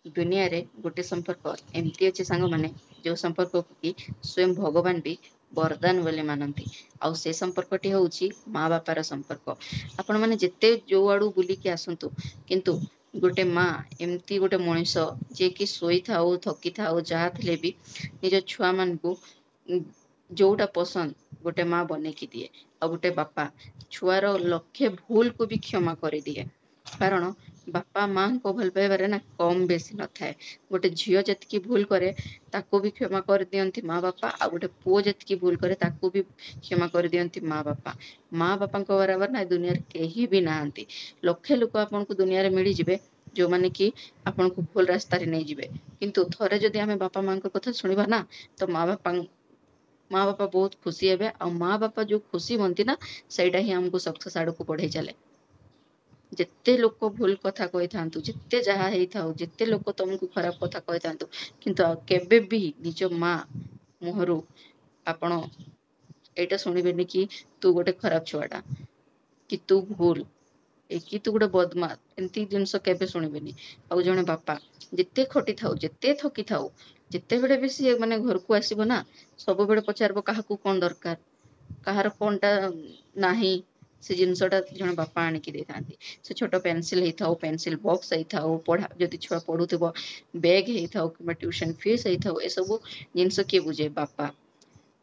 ଦୁନିଆରେ ଗୋଟେ ସମ୍ପର୍କ ଏମିତି ଅଛି ସାଙ୍ଗମାନେ, ଯେଉଁ ସମ୍ପର୍କକୁ କି ସ୍ୱୟଂ ଭଗବାନ ବି ବରଦାନ ବୋଲି ମାନନ୍ତି, ଆଉ ସେ ସମ୍ପର୍କଟି ହେଉଛି ମା ବାପାର ସମ୍ପର୍କ। ଆପଣମାନେ ଯେତେ ଯୋଉ ଆଡ଼ୁ ବୁଲିକି ଆସନ୍ତୁ, କିନ୍ତୁ ଗୋଟେ ମା ଏମିତି ଗୋଟେ ମଣିଷ ଯିଏକି ଶୋଇଥାଉ, ଥକିଥାଉ, ଯାହା ଥିଲେ ବି ନିଜ ଛୁଆମାନଙ୍କୁ ଯୋଉଟା ପସନ୍ଦ ଗୋଟେ ମା ବନେଇକି ଦିଏ। ଆଉ ଗୋଟେ ବାପା ଛୁଆର ଲକ୍ଷେ ଭୁଲକୁ ବି କ୍ଷମା କରିଦିଏ, କାରଣ ବାପା ମାଙ୍କ ଭଲ ପାଇବାରେ ନା କମ ବେଶୀ ନଥାଏ। ଗୋଟେ ଝିଅ ଯେତିକି ଭୁଲ କରେ ତାକୁ ବି କ୍ଷମା କରିଦିଅନ୍ତି ମା ବାପା, ଆଉ ଗୋଟେ ପୁଅ ଯେତିକି ଭୁଲ କରେ ତାକୁ ବି କ୍ଷମା କରିଦିଅନ୍ତି ମା ବାପା। ମା ବାପାଙ୍କ ବରାବର ନା ଦୁନିଆରେ କେହି ବି ନାହାନ୍ତି। ଲକ୍ଷେ ଲୋକ ଆପଣଙ୍କୁ ଦୁନିଆରେ ମିଳିଯିବେ ଯୋଉମାନେ କି ଆପଣଙ୍କୁ ଭୁଲ ରାସ୍ତାରେ ନେଇଯିବେ, କିନ୍ତୁ ଥରେ ଯଦି ଆମେ ବାପା ମାଙ୍କ କଥା ଶୁଣିବା ନା, ତ ମା ବାପା ବହୁତ ଖୁସି ହେବେ। ଆଉ ମା ବାପା ଯୋଉ ଖୁସି ହୁଅନ୍ତି ନା, ସେଇଟା ହିଁ ଆମକୁ ସକ୍ସେସ ଆଡକୁ ବଢେଇ ଚାଲେ। ଯେତେ ଲୋକ ଭୁଲ କଥା କହିଥାନ୍ତୁ, ଯେତେ ଯାହା ହେଇଥାଉ, ଯେତେ ଲୋକ ତମକୁ ଖରାପ କଥା କହିଥାନ୍ତୁ, କିନ୍ତୁ ଆଉ କେବେ ବି ନିଜ ମା ମୁହଁରୁ ଆପଣ ଏଇଟା ଶୁଣିବେନି କି ତୁ ଗୋଟେ ଖରାପ ଛୁଆଟା, କି ତୁ ଭୁଲ, କି ତୁ ଗୋଟେ ବଦମାସ, ଏମିତି ଜିନିଷ କେବେ ଶୁଣିବେନି। ଆଉ ଜଣେ ବାପା ଯେତେ ଖଟିଥାଉ, ଯେତେ ଥକିଥାଉ, ଯେତେବେଳେ ବି ସିଏ ମାନେ ଘରକୁ ଆସିବ ନା, ସବୁବେଳେ ପଚାରିବ କାହାକୁ କଣ ଦରକାର, କାହାର କଣଟା ନାହିଁ, ସେ ଜିନିଷଟା ଜଣେ ବାପା ଆଣିକି ଦେଇଥାନ୍ତି। ସେ ଛୋଟ ପେନସିଲ ହେଇଥାଉ, ପେନସିଲ ବକ୍ସ ହେଇଥାଉ, ପଢା ଯଦି ଛୁଆ ପଢୁଥିବ ବ୍ୟାଗ ହେଇଥାଉ, କିମ୍ବା ଟ୍ୟୁସନ ଫିସ୍ ହେଇଥାଉ, ଏସବୁ ଜିନିଷ କିଏ ବୁଝେ? ବାପା।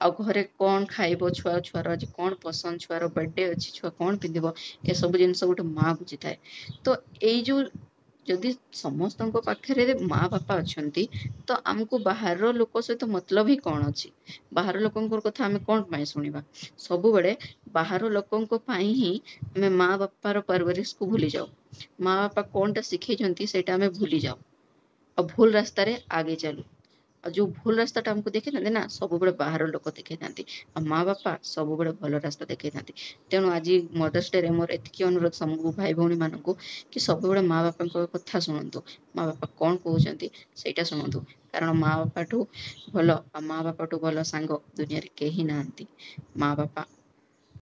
ଆଉ ଘରେ କଣ ଖାଇବ ଛୁଆ, ଛୁଆର ଆଜି କଣ ପସନ୍ଦ, ଛୁଆର ବର୍ଥଡେ ଅଛି, ଛୁଆ କଣ ପିନ୍ଧିବ, ଏସବୁ ଜିନିଷ ଗୋଟେ ମା ବୁଝିଥାଏ। ତ ଏଇ ଯୋଉ ଯଦି ସମସ୍ତଙ୍କ ପାଖରେ ମା ବାପା ଅଛନ୍ତି, ତ ଆମକୁ ବାହାରର ଲୋକ ସହିତ ମତଲବ ହିଁ କଣ ଅଛି? ବାହାର ଲୋକଙ୍କ କଥା ଆମେ କଣ ପାଇଁ ଶୁଣିବା? ସବୁବେଳେ ବାହାର ଲୋକଙ୍କ ପାଇଁ ହିଁ ଆମେ ମା ବାପାର ପରବରିଶକୁ ଭୁଲି ଯାଉ। ମା ବାପା କଣଟା ଶିଖେଇଛନ୍ତି ସେଇଟା ଆମେ ଭୁଲି ଯାଉ, ଆଉ ଭୁଲ ରାସ୍ତାରେ ଆଗେଇ ଚାଲୁ। ଆଉ ଯୋଉ ଭୁଲ ରାସ୍ତାଟା ଆମକୁ ଦେଖେଇଥାନ୍ତି ନା, ସବୁବେଳେ ବାହାର ଲୋକ ଦେଖେଇଥାନ୍ତି, ଆଉ ମା ବାପା ସବୁବେଳେ ଭଲ ରାସ୍ତା ଦେଖେଇଥାନ୍ତି। ତେଣୁ ଆଜି ମଦର୍ସ ଡେରେ ମୋର ଏତିକି ଅନୁରୋଧ ସବୁ ଭାଇ ଭଉଣୀ ମାନଙ୍କୁ କି ସବୁବେଳେ ମା ବାପାଙ୍କ କଥା ଶୁଣନ୍ତୁ, ମା ବାପା କଣ କହୁଛନ୍ତି ସେଇଟା ଶୁଣନ୍ତୁ, କାରଣ ମା ବାପାଠୁ ଭଲ ଆଉ ମା ବାପାଠୁ ଭଲ ସାଙ୍ଗ ଦୁନିଆରେ କେହି ନାହାନ୍ତି। ମା ବାପା